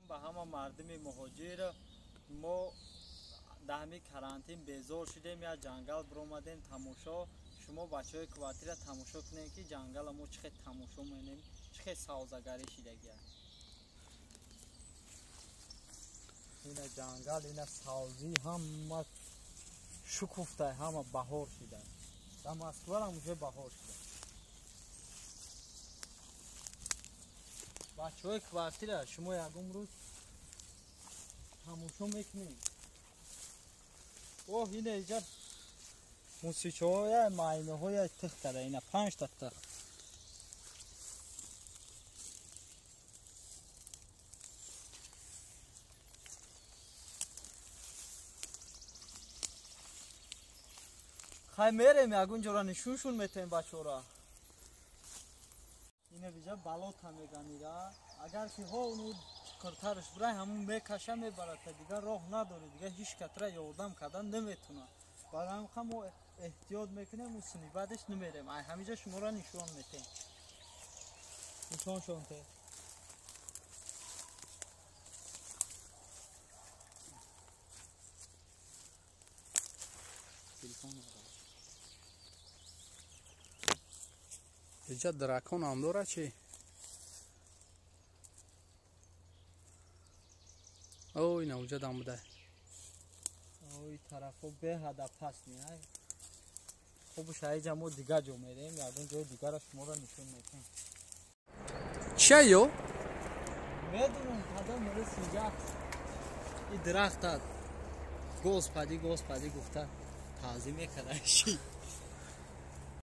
Ба ҳама мардуми муҳоҷир, мо дар ҳамин карантин безор шудем, як ҷангал биромадем тамошо. Шумо бачаҳои квартира тамошо кунем, ки ҷангала мо чӣ хел тамошо менем, чӣ хел савзагарӣ шидагия. Ина ҷангал, ина савзӣ, ҳама шукуфта, ҳама баҳор шида. Дар Москварам уже баҳор шида. Бачаҳои квартира, шумо ягон рӯз тамошо мекунед. Оҳ, ина иҷа мусичаҳоя, майнаҳоя тих када, ина 5 та тих. Хай, мерем, ягон ҷора нишуншун метем бачора. Ина биҷа болота меганира. Агар ки ҳо уну чиқиртарш бирай, ҳамун мекаша, мебарад, дигар роҳ надорӣ, дигар ҳеҷ катра ёрдам кардан наметуна. Барои ҳамин мо эҳтиёт мекунем, усуни баъдеш намерем. Ай ҳамиҷа шуморо нишон метем. Нишоншон те. Телефон. Иҷа дракон ҳам дора чи? Ой, ина уҷа дам буда. Ой, тарафо беҳада паст не. Хуб, шаиҷа мо дигар ҷо мерем, ягон ҷои дигара шуморо нишон метем. Чия ё? Медонам, кадом рис иҷа и дарахта господи, господи гуфта таъзим мекарда ши.